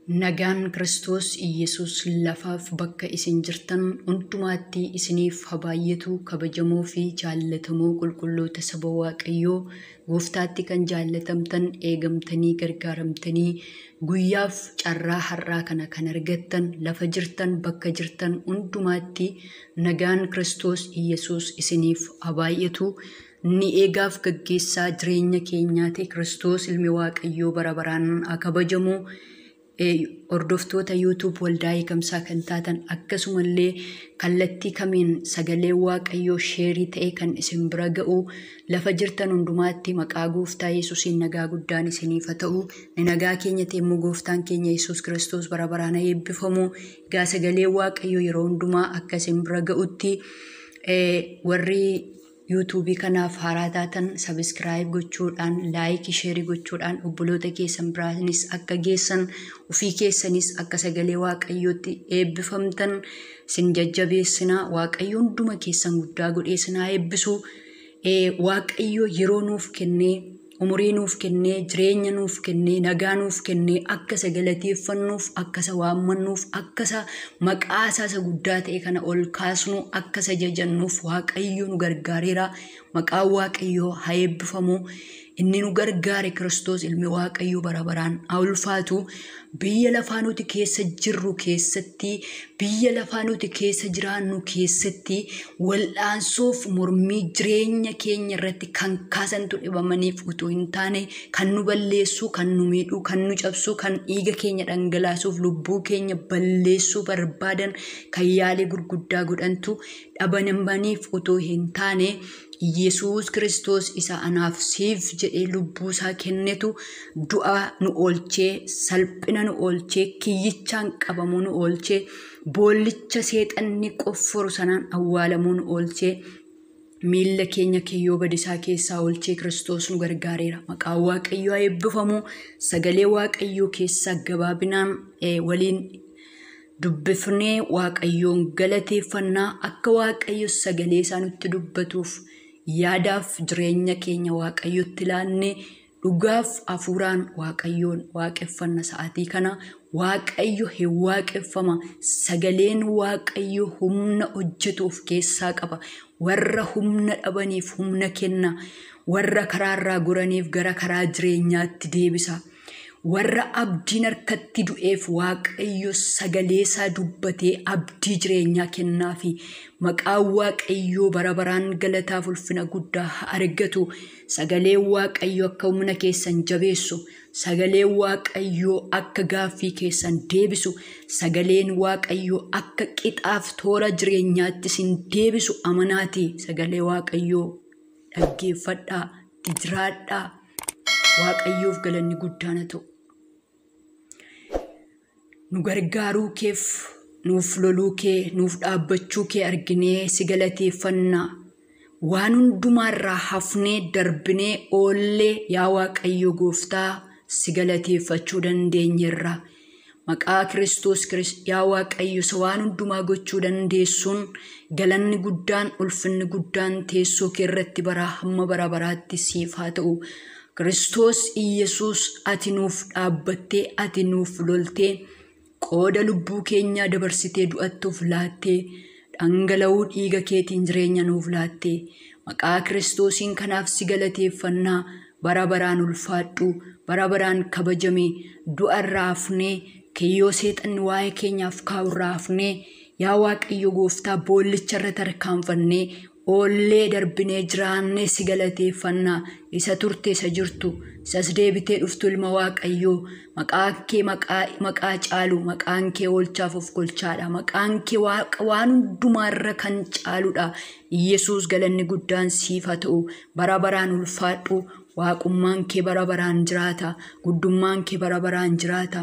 Nagaan Kiristoos Iyyasuus lafaaf bakka isin jirtan hundumaatti isiniif haa baay'atu. Kabajamoo fi jaallatamoo qulqulloota saba Waaqayyoo, gooftaatti kan jaallatamtan, eegamtanii gargaaramtanii guyyaaf carraa har'aa kana kan argattan, lafa jirtan bakka jirtan hundumaatti nagaan Kiristoos Iyyasuus isiniif haa baay'atu. Inni eegaaf gaggeessaa jireenya keenyaa ta'e Kiristoos ilmi Waaqayyoo bara baraan haa kabajamu. Hordoftoota YouTube Waldaa Eegamsaa kan taatan, akkasumallee kallattii kamiin sagalee Waaqayyoo sheerii ta'e kan isin bira ga'u, lafa jirtan hundumaatti maqaa gooftaa Yesuusiin nagaa guddaan isiniif haa ta'u. Nagaa keenya ta'e immoo gooftaan keenya Yesuus Kiristoos bara baraan haa eebbifamu. Egaa sagalee Waaqayyoo yeroo hundumaa akka isin bira ga'utti warri yuutuubii kanaaf haaraa taatan sabiskiraayib gochuudhaan, laayikii, sheerii gochuudhaan obboloota keessan biraanis akka geessan, ofii keessanis akka sagalee Waaqayyootti eebbifamtan isin jajjabeessina. Waaqayyo hunduma keessan guddaa godhee isin haa eebbisu. Waaqayyo yeroo nuuf kennee, umurii nuuf kennee, jireenya nuuf kennee, nagaa nuuf kennee, akka isa galateeffannuuf, akka isa waammannuuf, akka isa maqaa isaa isa guddaa ta'e kana ol kaasnu, akka isa jajannuuf Waaqayyo nu gargaareera. Maqaan Waaqayyoo haa eebbifamu. Inni nu gargaare Kiristoos ilmi Waaqayyoo bara baraan haa ulfaatu. Biyya lafaa nuti keessa jirru keessatti, biyya lafaa nuti keessa jiraannu keessatti wal'aansoof mormii jireenya keenya irratti kan kaasantu dhibamaniif utuu hin taane, kan nu balleessu, kan nu miidhu, kan nu cabsu, kan dhiiga keenya dhangalaasuuf lubbuu keenya balleessuu barbaadan, kan yaalii gurguddaa godhantu dhabamaniif utuu hin taane, Yesuus Kiristoos isa anaaf siif jedhee lubbuu isaa kennetu du'a nu oolchee, salphina nu oolchee, kiyyichaan qabamuu nu oolchee, boollicha seexanni qofforu sanaan awwaalamuu nu oolchee, miilla keenya kiyyoo badisaa keessaa oolchee Kiristoos nu gargaareera. Maqaan Waaqayyoo haa eebbifamu. Sagalee Waaqayyoo keessaa gabaabinaan waliin dubbifnee Waaqayyoon galateeffannaa. Akka Waaqayyo sagalee isaa nutti dubbatuuf yaadaaf jireenya keenya Waaqayyotti laannee dhugaaf hafuuraan Waaqayyoon waaqeffanna. Sa'aatii kana Waaqayyo hin waaqeffama. Sagaleen Waaqayyo humna hojjetu of keessaa qaba. Warra humna dhabaniif humna kenna. Warra karaarraa goraniif gara karaa jireenyaatti deebisa. Warra abdiin harkatti du'eef Waaqayyo sagalee isaa dubbatee abdii jireenyaa kennaafi. Maqaan Waaqayyoo bara baraan galataaf ulfina guddaa haa argatu. Sagaleen Waaqayyoo akka humna keessan jabeessu, sagaleen Waaqayyoo akka gaaffii keessan deebisu, sagaleen Waaqayyoo akka qixaaf toora jireenyaatti isin deebisu amanaati. Sagalee Waaqayyoo dhaggeeffadhaa, itti jiraadhaa. Waaqayyoof galanni guddaan haa ta'u. Nu gargaaruu keef, nuuf loluu kee, nuuf dhaabbachuu kee arginee si galateeffanna. Waan hundumaarraa hafnee darbinee oollee yaa Waaqayyo gooftaa si galateeffachuu dandeenyeerra. Maqaa Kiristoos yaa Waaqayyo isa waan hundumaa gochuu dandeessuun galanni guddaan, ulfinni guddaan teessoo kee irratti bara hamma bara baraatti siif haa ta'u. Kiristoos Iyyasuus ati nuuf dhaabbattee, ati nuuf loltee, qooda lubbuu keenyaa dabarsitee du'attuuf laattee, dhangala'uu dhiiga keetiin jireenya nuuf laattee, maqaa Kiristoosiin kanaaf si galateeffannaa. Bara baraan ulfaadhu, bara baraan kabajame. Du'arraa hafnee, kiyyoo seexanni waa'ee keenyaaf kaa'urraa hafnee, yaa Waaqayyo gooftaa boollicha irra tarkaanfannee oollee darbinee jiraannee si galateeffannaa. Isa turte, isa jirtu, isas deebitee dhuftu ilma Waaqayyoo, maqaan kee maqaa caalu, maqaan kee oolchaaf of golchaadha, maqaan kee Waaqa waan hundumaarra kan caaludha. Iyyasuus galanni guddaan siif haa ta'u. Bara baraan ulfaadhu. Waaqummaan kee bara baraan jiraata, guddummaan kee bara baraan jiraata,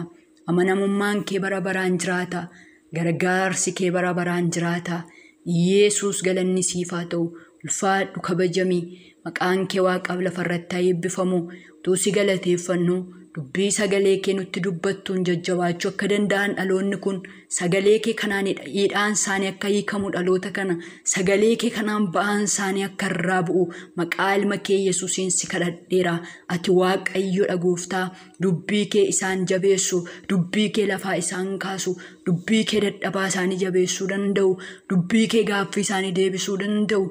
amanamummaan kee bara baraan jiraata, gargaarsi kee bara baraan jiraata. Yesuus galanni siif haa ta'u. Ulfaadhu, kabajami. Maqaan kee Waaqaaf lafarratti haa eebbifamu. Utuu si galateeffannu, Dubbii sagalee kee nutti dubbattuun jajjabaachuu akka danda'an dhaloonni kun sagalee kee kanaan hidhaan isaanii akka hiikamu dhaloota kana sagalee kee kanaan ba'aan isaanii akka irraa bu'u maqaa ilma kee Yesuusiin si kadhadheera. Ati Waaqayyoodha gooftaa. Dubbii kee isaan jabeessu, dubbii kee lafaa isaan kaasu, dubbii kee dadhabaa isaanii jabeessuu danda'u, dubbii kee gaaffii isaanii deebisuu danda'u,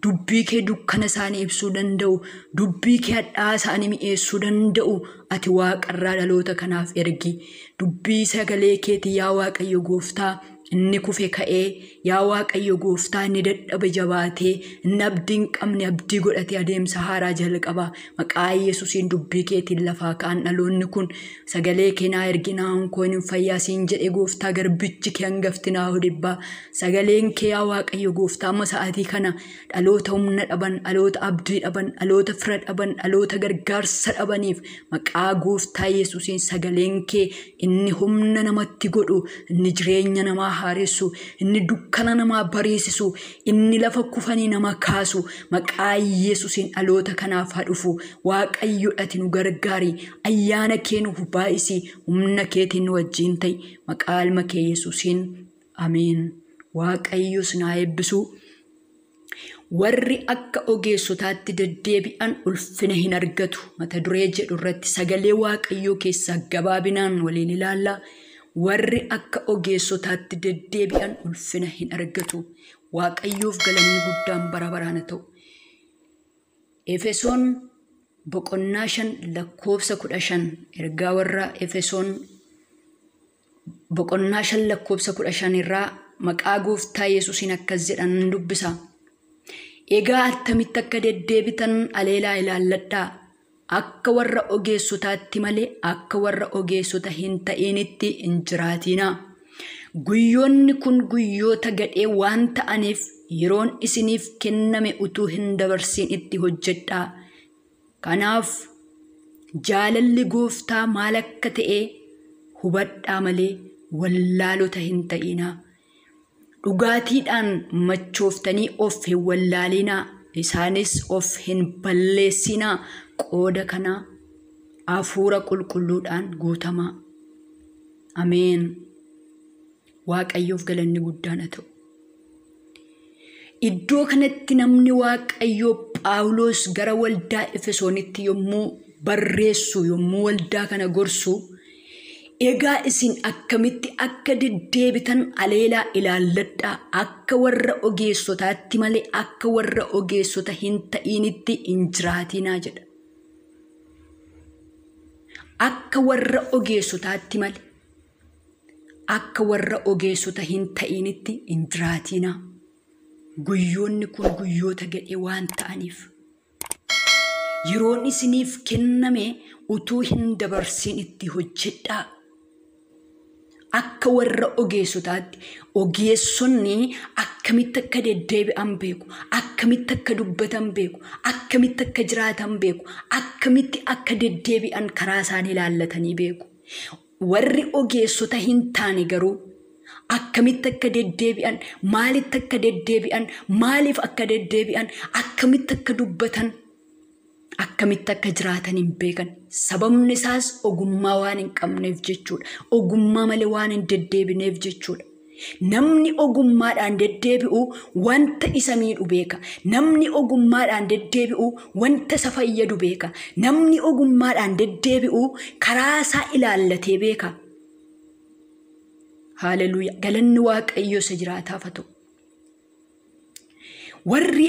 dubbii kee dukkana isaanii ibsuu danda'u, dubbii kee hadhaa isaanii mi'eessuu danda'u ati waaqarraa dhaloota kanaaf ergi. Dubbii sagalee keetii yaa Waaqayyo gooftaa inni kufe ka'ee, yaa Waaqayyo gooftaa inni dadhabe jabaatee, inni abdii hin qabne abdii godhatee adeemsa haaraa jalqaba. Maqaa Yesuusiin dubbii keetiin lafaa ka'an dhaloonni kun sagalee kee naa ergi naa koon hin fayyaa siin jedhe gooftaa garbichi kee hangafti naa dhibbaa. Sagaleen kee yaa Waaqayyo gooftaa amma sa'aatii kana dhaloota humna dhaban, dhaloota abdii dhaban, dhaloota fira dhaban, dhaloota gargaarsa dhabaniif maqaa gooftaa Yesuusiin sagaleen kee inni humna namatti godhu, inni jireenya namaa haaressu, inni dukkana namaa bareessisu, inni lafa kufanii nama kaasu maqaa Yesuusiin dhaloota kanaaf haa dhufu. Waaqayyo ati nu gargaari, ayyaana kee nuuf baay'isi, humna keetiin nu wajjin ta'i. Maqaa ilma kee Yesuusiin ameen. Waaqayyos naa eebbisu. Warri akka ogeessotaatti deddeebi'an ulfina hin argatu. Mata duree jedhu irratti sagalee Waaqayyoo keessaa gabaabinaan waliin ilaalla. Warri akka ogeessotaatti deddeebi'an ulfina hin argatu. Waaqayyoof galanni guddaan bara baraan haa ta'u. Efesoon boqonnaa 5 lakkoofsa 15 ergaa warra Efesoon boqonnaa 5 lakkoofsa 15 irraa maqaa gooftaa Yesuusiin akkas jedhan dubbisa. Egaa attamitti akka deddeebitan aleelaa ilaalladhaa. Akka warra ogeessotaatti malee akka warra ogeessota hin ta'initti hin jiraatinaa. Guyyoonni kun guyyoota gadhee waan ta'aniif yeroon isiniif kenname utuu hin dabarsin itti hojjedhaa. Kanaaf jaalalli gooftaa maal akka ta'e hubadhaa malee wallaalota hin ta'inaa. Dhugaatiidhaan machooftanii of hin wallaalinaa, isaanis of hin balleessinaa. Qooda kanaa hafuura qulqulluudhaan guutamaa. Ameen. Waaqayyoof galanni guddaan haa ta'u. Iddoo kanatti namni Waaqayyoo Phaawulos gara waldaa Efesoonitti yommuu barreessu, yommuu waldaa kana gorsu, egaa isin akkamitti akka deddeebitan aleelaa ilaalladhaa. Akka warra ogeessotaatti malee akka warra ogeessota hin ta'initti hin jiraatinaa jedha. Akka warra ogeessotaatti malee akka warra ogeessota hin ta'initti hin jiraatinaa. Guyyoonni kun guyyoota gadhee waan ta'aniif yeroon isiniif kenname utuu hin dabarsin itti hojjedhaa. Akka warra ogeessotaatti ogeessonni akkamitti akka deddeebi'an beeku, akkamitti akka dubbatan beeku, akkamitti akka jiraatan beeku, akkamitti akka deddeebi'an karaa isaanii ilaallatanii beeku. Warri ogeessota hin taane garuu akkamitti akka deddeebi'an, maalitti akka deddeebi'an, maaliif akka deddeebi'an, akkamitti akka dubbatan, akkamitti akka jiraatan hin beekan. Sababni isaas ogummaa waan hin qabneef jechuudha. Ogummaa malee waan hin deddeebineef jechuudha. Namni ogummaadhaan deddeebi'u wanta isa miidhu beeka. Namni ogummaadhaan deddeebi'u wanta isa fayyadu beeka. Namni ogummaadhaan deddeebi'u karaa isaa ilaallatee beeka. Haleluuyaa. Galanni Waaqayyoo isa jiraataaf haa ta'u. Warri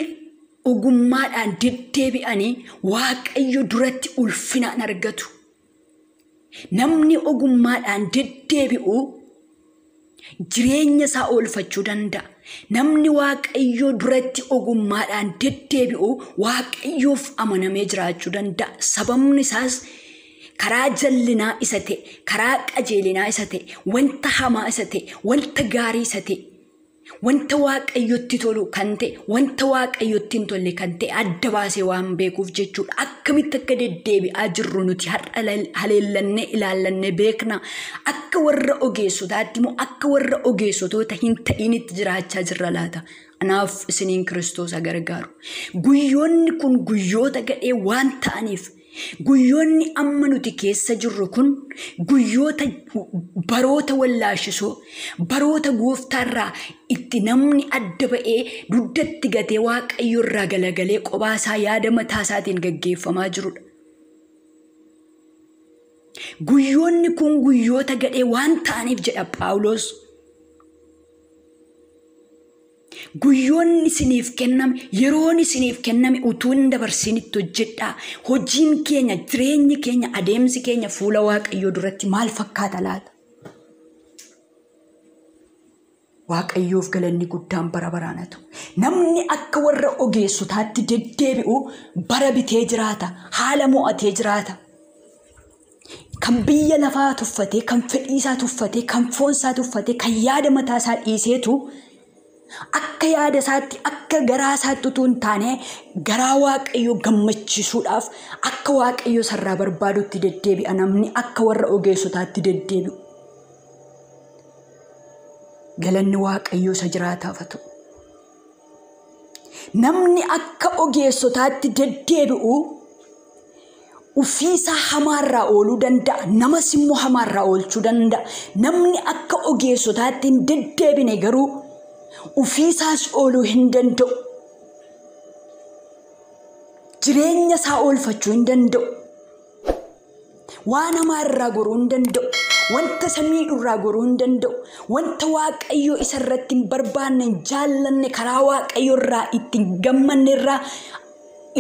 ogummaadhaan deddeebi'anii Waaqayyo duratti ulfinaan argatu. Namni ogummaadhaan deddeebi'u jireenya isaa oolfachuu danda'a. Namni Waaqayyo duratti ogummaadhaan deddeebi'u Waaqayyoof amanamee jiraachuu danda'a. Sababni isaas karaa jallinaa isa ta'e, karaa qajeelinaa isa ta'e, wanta hamaa isa ta'e, wanta gaarii isa ta'e, wanta Waaqayyotti tolu kan ta'e, wanta Waaqayyotti hin tolle kan ta'e adda baasee waan beekuuf jechuudha. Akkamitti akka deddeebi'aa jirru nuti har'a haleellannee ilaallannee beekna. Akka warra ogeessotaatti immoo akka warra ogeessotoota hin ta'initti jiraachaa jirra laata. Anaaf isiniin Kiristoos gargaaru. Guyyoonni kun guyyoota gadhee waan ta'aniif Guyyoonni amma nuti keessa jirru kun guyyoota baroota wallaashisoo, baroota gooftaarraa itti namni adda ba'ee dugdatti gatee Waaqayyo irraa galagalee qobaasaa yaada mataa isaatiin gaggeeffamaa jirudha. Guyyoonni kun guyyoota gadhee waan ta'aniif jedha Phaawulos. Guyyoonni isiniif kenname, yeroon isiniif kenname utuu hin dabarsin itti hojjedhaa. Hojiin keenya, jireenyi keenya, adeemsi keenya fuula Waaqayyoo duratti maal fakkaata laata? Waaqayyoof galanni guddaan bara baraan haa ta'u. Namni akka warra ogeessotaatti deddeebi'u bara bitee jiraata, haala mo'atee jiraata. Kan biyya lafaa tuffatee, kan fedhii isaa tuffatee, kan foon isaa tuffatee, kan yaada mataa isaa dhiiseetu akka yaada isaatti, akka garaa isaatti utuu hin taane garaa Waaqayyoo gammachiisuudhaaf akka Waaqayyoo sarraa barbaadutti deddeebi'a namni akka warra ogeessotaatti deddeebi'u. Galanni Waaqayyoo isa jiraataaf haa ta'u. Namni akka ogeessotaatti deddeebi'u ofiisaa hamaarraa ooluu danda'a. Namas immoo hamaarraa oolchuu danda'a. Namni akka ogeessotaatti hin deddeebine garuu ofiisaas ooluu hin danda'u. Jireenya isaa oolfachuu hin danda'u. Waan hamaa irraa goruu hin danda'u. Wanta isa miidhu irraa goruu hin danda'u. Wanta Waaqayyoo isa irratti hin barbaanne, hin jaallanne, karaa Waaqayyoo irraa itti hin gammanne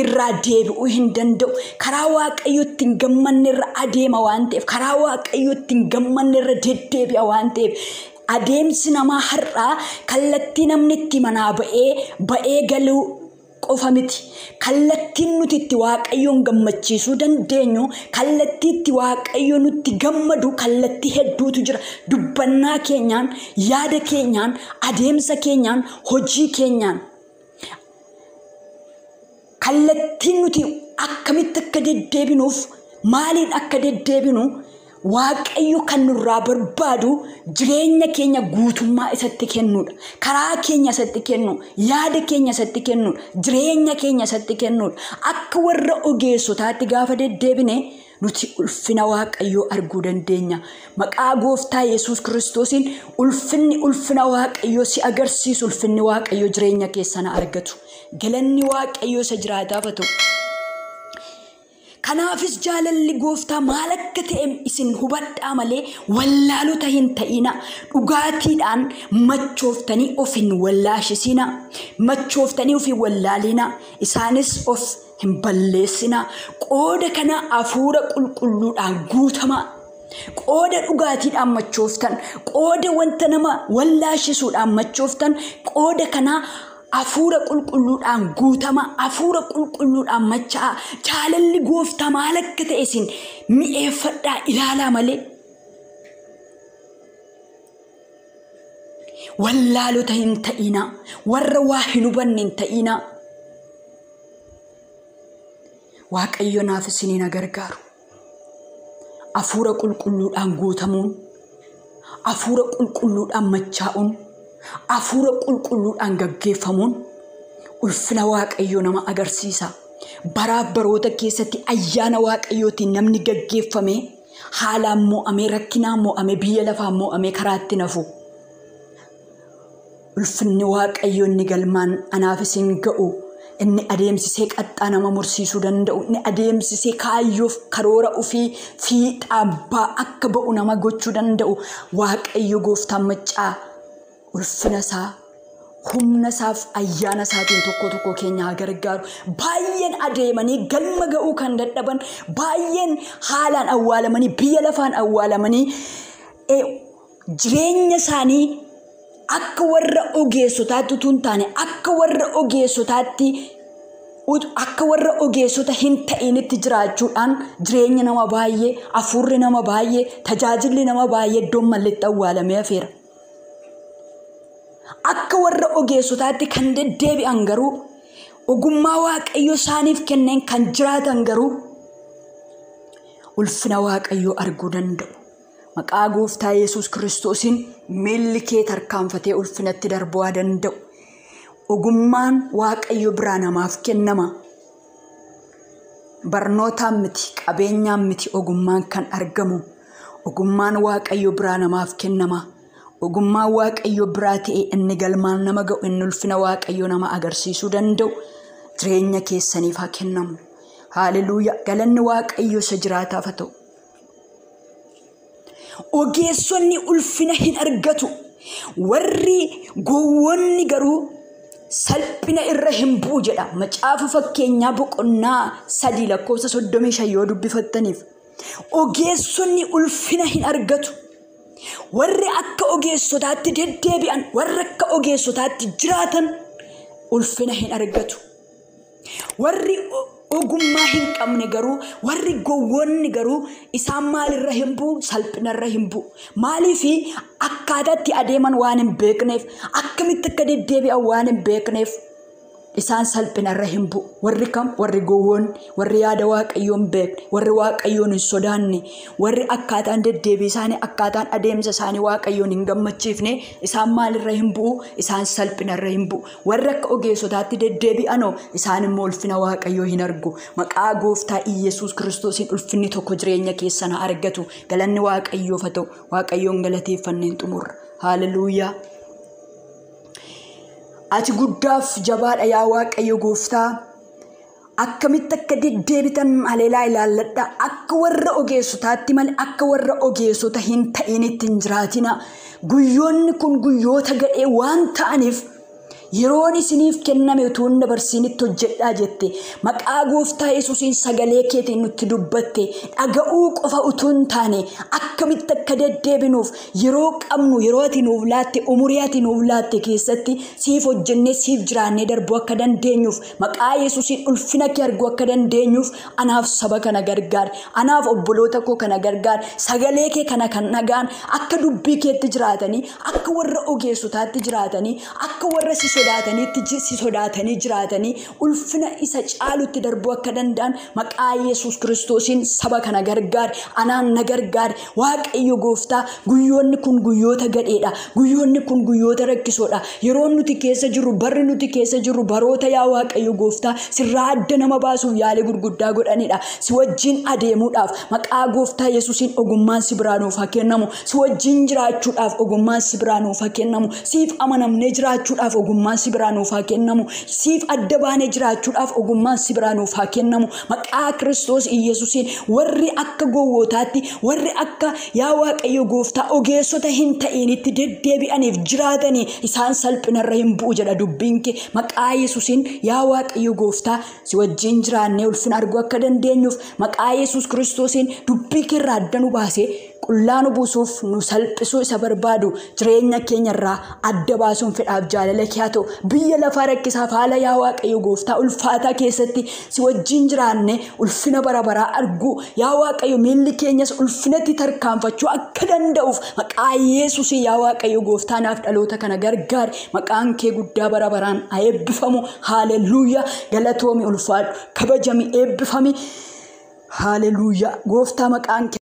irraa deebi'uu hin danda'u. Karaa Waaqayyoo itti hin gammanne irra adeema waan ta'eef, karaa Waaqayyoo itti hin gammanne irra deddeebi'a waan ta'eef, adeemsi namaa har'aa kallattii namni itti manaa ba'ee galuu qofa miti. Kallattiin nuti itti Waaqayyoon gammachiisuu dandeenyu, kallattii itti Waaqayyo nutti gammadu kallattii hedduutu jira. Dubbannaa keenyaan, yaada keenyaan, adeemsa keenyaan, hojii keenyaan. Kallattiin nuti akkamitti akka deddeebinuuf, maaliin akka deddeebinu Waaqayyo kan nurraa barbaadu jireenya keenya guutummaa isatti kennuudha. Karaa keenya isatti kennu, yaada keenya isatti kennuudha, jireenya keenya isatti kennuudha. Akka warra ogeessotaatti gaafa deddeebine nuti ulfina Waaqayyoo arguu dandeenya. Maqaa Gooftaa Yesuus Kiristoosiin ulfinni ulfina Waaqayyoo si agarsiisu, ulfinni Waaqayyoo jireenya keessan argatu. Galanni Waaqayyoo isa jiraataaf haa ta'u. Kanaafis jaalalli gooftaa maal akka ta'e isin hubadhaa malee wallaalota hin ta'ina. Dhugaatiidhaan machooftanii of hin wallaashisinaa. Machooftanii of hin wallaalinaa. Isaanis of hin balleessinaa. Qooda kana hafuura qulqulluudhaan guutamaa. Qooda dhugaatiidhaan machooftan, qooda wanta nama wallaashisuudhaan machooftan, qooda kana hafuura qulqulluudhaan guutamaa, hafuura qulqulluudhaan machaa'aa. Jaalalli gooftaa maal akka ta'e isin mi'eeffadhaa ilaalaa malee. Wallaalota hin ta'inaa, warra waa hin hubanne hin ta'inaa. Waaqayyo naaf isiniin gargaaru. Hafuura qulqulluudhaan guutamuun, hafuura qulqulluudhaan machaa'uun, hafuura qulqulluudhaan gaggeeffamuun ulfina Waaqayyoo nama agarsiisa. Baraaf baroota keessatti ayyaana Waaqayyootiin namni gaggeeffame haalaan mo'amee, rakkinaan mo'amee, biyya lafaan mo'amee karaatti nafu. Ulfinni Waaqayyoo inni galmaan anaaf isin ga'u, inni adeemsisee qaxxaa nama mursiisuu danda'u, inni adeemsisee kaayyoof karoora ofii fiixaan akka ba'u nama gochuu danda'u, Waaqayyo gooftaan maccaa ulfina isaa, humna isaaf ayyaana isaatiin tokko tokko keenya haa gargaaru. Baay'een adeemanii galma ga'uu kan dadhaban, baay'een haalaan awwaalamanii, biyya lafaan awwaalamanii, jireenya isaanii akka warra ogeessotaatti utuu hin taane, akka warra ogeessotaatti, akka warra ogeessota hin ta'initti jiraachuudhaan jireenya nama baay'ee, hafuurri nama baay'ee, tajaajilli nama baay'ee iddoon malletti awwaalamee hafeera. Akka warra ogeessotaatti kan deddeebi'an garuu, ogummaa Waaqayyoo isaaniif kenneen kan jiraatan garuu ulfina Waaqayyoo arguu danda'u. Maqaa Gooftaa Yesuus Kiristoosiin miilli kee tarkaanfatee ulfinatti darbuu haa danda'u. Ogummaan Waaqayyo biraa namaaf kennama. Barnootaan miti, qabeenyaan miti ogummaan kan argamu. Ogummaan Waaqayyo biraa namaaf kennama. Ogummaan Waaqayyo biraa ta'e inni galmaan nama ga'u, inni ulfina Waaqayyo nama agarsiisuu danda'u jireenya keessaniif haa kennamu. Haaleluuyaa! Galanni Waaqayyo isa jiraataaf haa ta'u. Ogeessonni ulfina hin argatu. Warri gowwoonni garuu salphina irra hin bu'u jedha. Macaafa fakkeenyaa boqonnaa 3 lakkoofsa 35 yoo dubbifattaniif. Ogeessonni ulfina hin argatu. Warri akka ogeessotaatti deddeebi'an, warri akka ogeessotaatti jiraatan ulfina hin argatu. Warri ogummaa hin qabne garuu, warri gowwoonni garuu isaan maalirra hin bu'u? Salphinarra hin bu'u. Maaliif akkaataatti adeeman waan hin beekneef, akkamitti akka deddeebi'an waan hin beekneef isaan salphinarra hin bu'u. Warri kam? Warri gowwoonni, warri yaada Waaqayyoo hin beekne, warri Waaqayyoon hin sodaanne, warri akkaataan deddeebii isaanii, akkaataan adeemsa isaanii Waaqayyoon hin gammachiifne isaan maalirra hin bu'u? Isaan salphinarra hin bu'u. Warri akka ogeessotaatti deddeebi'anoo isaan immoo ulfina Waaqayyoo hin argu. Maqaa Gooftaa Iyyasuus Kiristoosiin ulfinni tokko jireenya keessan haa argatu. Galanni Waaqayyoof haa ta'u. Waaqayyoon galateeffanneen xumurra. Haaleluuyaa! Ati guddaaf jabaadha yaa Waaqayyo Gooftaa. Akkamitti akka deddeebitan haleelaa ilaalladha. Akka warra ogeessotaatti malee akka warra ogeessota hin ta'initti hin jiraatina. Guyyoonni kun guyyoota gadhee waan ta'aniif yeroon isiniif kenname utuu hin dabarsinitti hojjedhaa jette. Maqaa Gooftaa Yesuusiin sagalee keetiin nutti dubbatte. Dhaga'uu qofa utuu hin taane akkamitti akka deddeebinuuf yeroo qabnu, yeroo ati nuuf laatte, umurii ati nuuf laatte keessatti siif hojjennee siif jiraannee darbuu akka dandeenyuuf maqaa Yesuusiin ulfina kee arguu akka dandeenyuuf anaaf saba kana gargaari. Anaaf obboloota koo kana gargaari. Sagalee kee kana kan dhagaan akka dubbii keetti jiraatanii, akka warra ogeessotaatti jiraatanii, akka warra si sodaatanii jiraatanii ulfina isa caalutti darbuu akka danda'an maqaa Yesuus Kiristoosiin saba kana gargaari. Anaan na gargaari. Waaqayyo Gooftaa, guyyoonni kun guyyoota gadheedha. Guyyoonni kun guyyoota rakkisoodha. Yeroon nuti keessa jirru, barri nuti keessa jirru baroota yaa Waaqayyo Gooftaa sirraa adda nama baasuuf yaalii gurguddaa godhanidha. Si wajjin adeemuudhaaf maqaa Gooftaa Yesuusiin ogummaan si biraa nuuf haa kennamu. Si wajjin jiraachuudhaaf ogummaan si biraa nuuf haa kennamu. Siif amanamnee jiraachuudhaaf ogummaan si biraa nuuf haa kennamu. Siif adda baanee jiraachuudhaaf ogummaan si biraa nuuf haa kennamu. Maqaa Kiristoos Iyyasuusiin warri akka gowwootaatti, warri akka yaa Waaqayyo Gooftaa ogeessota hin ta'initti deddeebi'aniif jiraatanii isaan salphinarra hin bu'u jedha dubbiin kee. Maqaa Yesuusiin yaa Waaqayyo Gooftaa si wajjin jiraannee ulfina arguu akka dandeenyuuf maqaa Yesuus Kiristoosiin dubbii kee irraa adda nu baasee qullaa nu buusuuf nu salphisuu isa barbaadu jireenya keenya irraa adda baasuun fedhaaf jaalala kee haa ta'u. Biyya lafaa rakkisaaf haala yaa Waaqayyo Gooftaa ulfaataa keessatti si wajjin jiraannee ulfina bara baraa arguu yaa Waaqayyo miilli keenyas ulfinatti tarkaanfachuu akka danda'uuf maqaa Yesuusiin yaa Waaqayyo Gooftaa naaf dhaloota kana gargaari. Maqaan kee guddaa bara baraan haa eebbifamu. Haaleluuyaa! Galatoomi, ulfaadhu, kabajami, eebbifami. Haaleluuyaa! Gooftaa maqaan kee